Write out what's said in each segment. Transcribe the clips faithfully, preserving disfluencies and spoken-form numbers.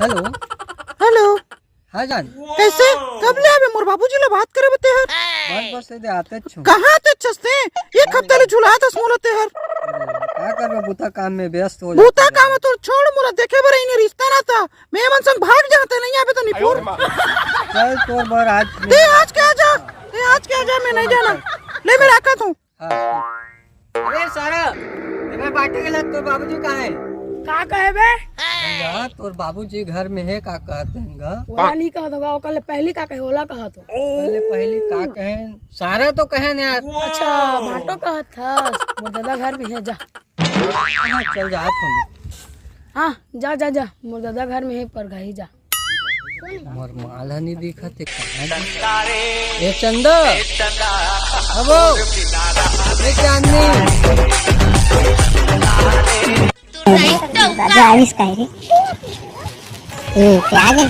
Hello. Hello. हाँ जान। कैसे? कब ले आबे? मोर बाबूजी ले बात करे बते हर। बस बस, ये आते छो। कहाँ ते छस्ते? एक हफ्ता ले झुलात हस मोला ते हर। का करबे, बूता काम में व्यस्त हो बूता जाते काम हैं। तो छोड़, मोला देखे बर इने रिश्ता ना था। मैं मन संग भाग जाते, नहीं आबे तो निपुर। चल तोर बर आज। ते आज क्या जा? ते आज क्या जा? मैं नहीं जाना। ले, मैं रखा तू। हाँ। अरे सारा, तेरे बाटे के लग, तोर बाबूजी कहाँ है? का कहे बे? भैया, तोर बाबूजी घर में है, का कहत हैं गा? ओला नहीं कहत होगा, ओकर ले पहली का कहे, ओला कहत हो। पहले पहली का कहे? सारा तो कहे ना यार। अच्छा, भाटो कहत हस, मोर दादा घर में है, जा। हाँ, चल जात हूँ। हाँ, जा, जा, जा, मोर दादा घर में है, पर घरी जा। मोर माल ह नहीं दिखत हे, कहाँ गे? ए चंदा, अबो, ए चांदनी। दादा आइस काहे रे? ए, क्या आ गया?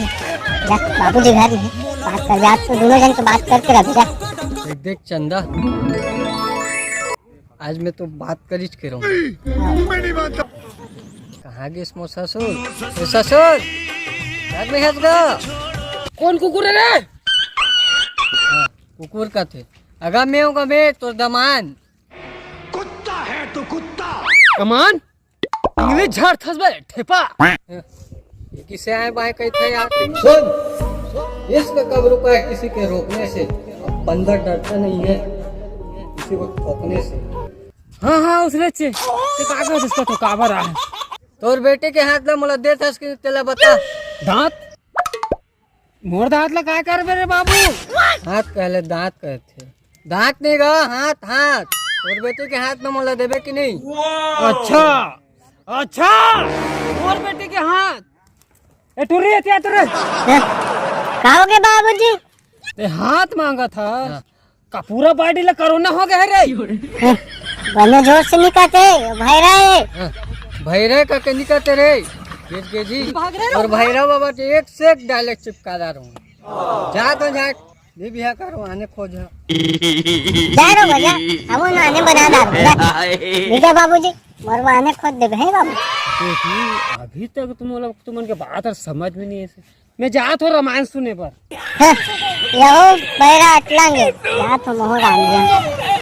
जा, बाबूजी घर में है। बात कर, जा, तो दोनों जन के बात करके रख जा। देख, देख चंदा, आज मैं तो बात करिच के रहूं। मैं नहीं मानता। कहाँ गेस मोर ससुर? ए ससुर, घर में हस गा? कौन कुकुर है रे? हाँ, कुकुर का थे। अगा मैं हूँ गा मैं, तोर दमान। कुत्ता है तू, कुत्ता। कमान? इंग्लिश झाड़ थस बे, ठेपा। ये किसे आए बाएं कही थे यार? सुन, इश्क कब रुका है किसी के रोकने से? बंदर डरता नहीं है किसी को ठोकने से। हाँ, हाँ, उसने चे। ते का कहत उसका तो काबर आहे? तोर बेटे के हाथ ला मोला दे थस कि तेला बता। दांत? मोर दांत ला का करबे रे बाबू? हाथ कहले दांत कहथे। दांत नहीं गा, हाथ, हाथ। तोर बेटे के हाथ में मोला देबे कि नहीं? अच्छा, अच्छा, मोर बेटे के हाथ। ए टुरी, ए टुरी। हैं? का हो गया बाबूजी? ते हाथ मांगा था। हाँ। का पूरा बॉडी ला कोरोना हो गया है रे? हैं? बने जोर से नहीं कहते, भैरा है। हाँ, भैरा का के नहीं कहते रे। Gauge Gaethje. भाग रहे हो? और भैरा बाबा के एक से एक डायलॉग चिपका रहा हूँ। जा तो जा, नहीं बिहा करो, आने खोज। जा रो भैया, हम ना आने बना डाल। जा। बेटा बाबूजी, मोर आने खोज देबे, हैं बाबू? देखी, अभी तक तुम लोग, तुमन के बात और समझ में नहीं है। मैं जात हो रामायण सुने बर। हैं, यहो बैरा अटलांगे, जात हो मोहर आंगे।